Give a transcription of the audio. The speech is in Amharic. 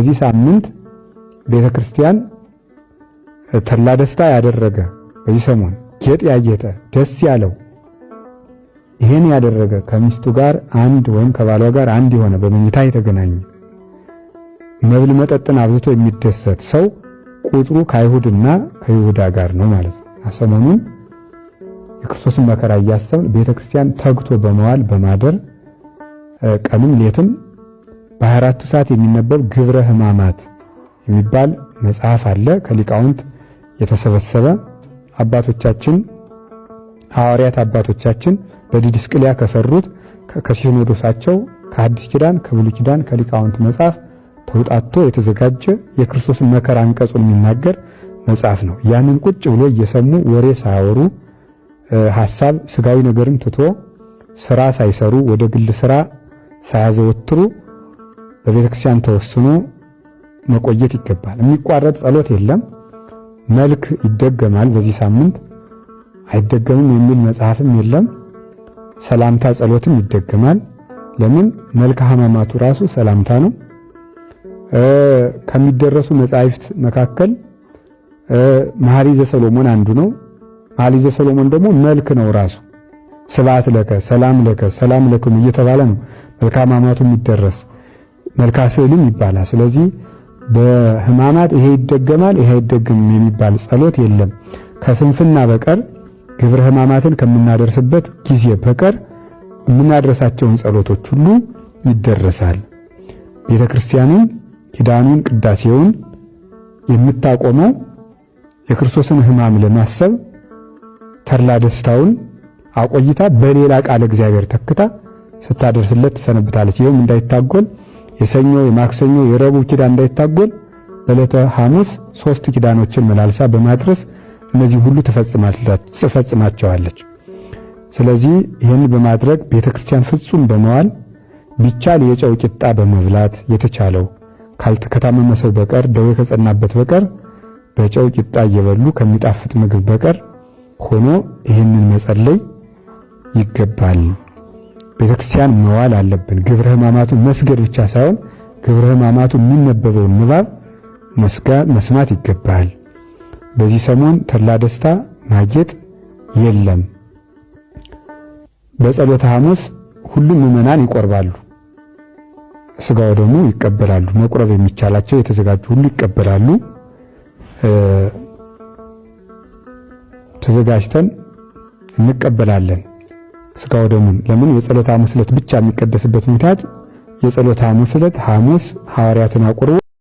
በዚህ ሳምንት ቤተ ክርስቲያን ተድላ ደስታ ያደረገ፣ በዚህ ሰሞን ጌጥ ያጌጠ፣ ደስ ያለው፣ ይሄን ያደረገ፣ ከሚስቱ ጋር አንድ ወይም ከባሏ ጋር አንድ የሆነ፣ በመኝታ የተገናኘ፣ መብል መጠጥን አብዝቶ የሚደሰት ሰው ቁጥሩ ከአይሁድና ከይሁዳ ጋር ነው ማለት ነው። ሰሞኑን የክርስቶስን መከራ እያሰብን ቤተ ክርስቲያን ተግቶ በመዋል በማደር፣ ቀንም ሌትም በ24ቱ ሰዓት የሚነበብ ግብረ ሕማማት የሚባል መጽሐፍ አለ። ከሊቃውንት የተሰበሰበ፣ አባቶቻችን ሐዋርያት አባቶቻችን በዲድስቅልያ ከሰሩት ከሲኖዶሳቸው፣ ከሐዲስ ኪዳን፣ ከብሉይ ኪዳን፣ ከሊቃውንት መጽሐፍ ተውጣቶ የተዘጋጀ የክርስቶስን መከራ አንቀጹን የሚናገር መጽሐፍ ነው። ያንን ቁጭ ብሎ እየሰሙ፣ ወሬ ሳያወሩ፣ ሐሳብ ስጋዊ ነገርን ትቶ፣ ስራ ሳይሰሩ፣ ወደ ግል ስራ ሳያዘወትሩ በቤተ ክርስቲያን ተወስኖ መቆየት ይገባል። የሚቋረጥ ጸሎት የለም። መልክ ይደገማል። በዚህ ሳምንት አይደገምም የሚል መጽሐፍም የለም። ሰላምታ ጸሎትም ይደገማል። ለምን? መልከ ሕማማቱ ራሱ ሰላምታ ነው። ከሚደረሱ መጻሕፍት መካከል መኃልየ ዘሰሎሞን አንዱ ነው። መኃልየ ዘሰሎሞን ደግሞ መልክ ነው ራሱ። ስብሐት ለከ፣ ሰላም ለከ፣ ሰላም ለክሙ እየተባለ ነው መልከ ሕማማቱ የሚደረስ፣ መልካ ስዕልም ይባላል። ስለዚህ በሕማማት ይሄ ይደገማል ይሄ አይደገምም የሚባል ጸሎት የለም። ከስንፍና በቀር፣ ግብረ ሕማማትን ከምናደርስበት ጊዜ በቀር የምናደርሳቸውን ጸሎቶች ሁሉ ይደረሳል። ቤተ ክርስቲያንን ኪዳኑን ቅዳሴውን የምታቆመው የክርስቶስን ሕማም ለማሰብ ተድላ ደስታውን አቆይታ በሌላ ቃለ እግዚአብሔር ተክታ ስታደርስለት ትሰነብታለች። ይኸውም እንዳይታጎል፣ የሰኞ፣ የማክሰኞ፣ የረቡዕ ኪዳን እንዳይታጎል በዕለተ ሐሙስ ሶስት ኪዳኖችን መላልሳ በማድረስ እነዚህ ሁሉ ትፈጽማቸዋለች። ስለዚህ ይህን በማድረግ ቤተ ክርስቲያን ፍጹም በመዋል፣ ቢቻል የጨው ቂጣ በመብላት፣ የተቻለው ከታመመ ሰው በቀር፣ ደዌ ከጸናበት በቀር፣ በጨው ቂጣ እየበሉ ከሚጣፍጥ ምግብ በቀር ሆኖ ይህንን መጸለይ ይገባል። ቤተ ክርስቲያን መዋል አለብን። ግብረ ሕማማቱን መስገድ ብቻ ሳይሆን ግብረ ሕማማቱ የሚነበበውን ንባብ መስማት ይገባል። በዚህ ሰሞን ተድላ ደስታ ማጌጥ የለም። በጸሎተ ሐሙስ ሁሉም ምዕመናን ይቆርባሉ። ስጋው ደግሞ ይቀበላሉ። መቁረብ የሚቻላቸው የተዘጋጁ ሁሉ ይቀበላሉ። ተዘጋጅተን እንቀበላለን ስጋው ደሙን። ለምን? የጸሎተ ሐሙስ ዕለት ብቻ የሚቀደስበት ምክንያት የጸሎተ ሐሙስ ዕለት ሐሙስ ሐዋርያትን አቁርቦ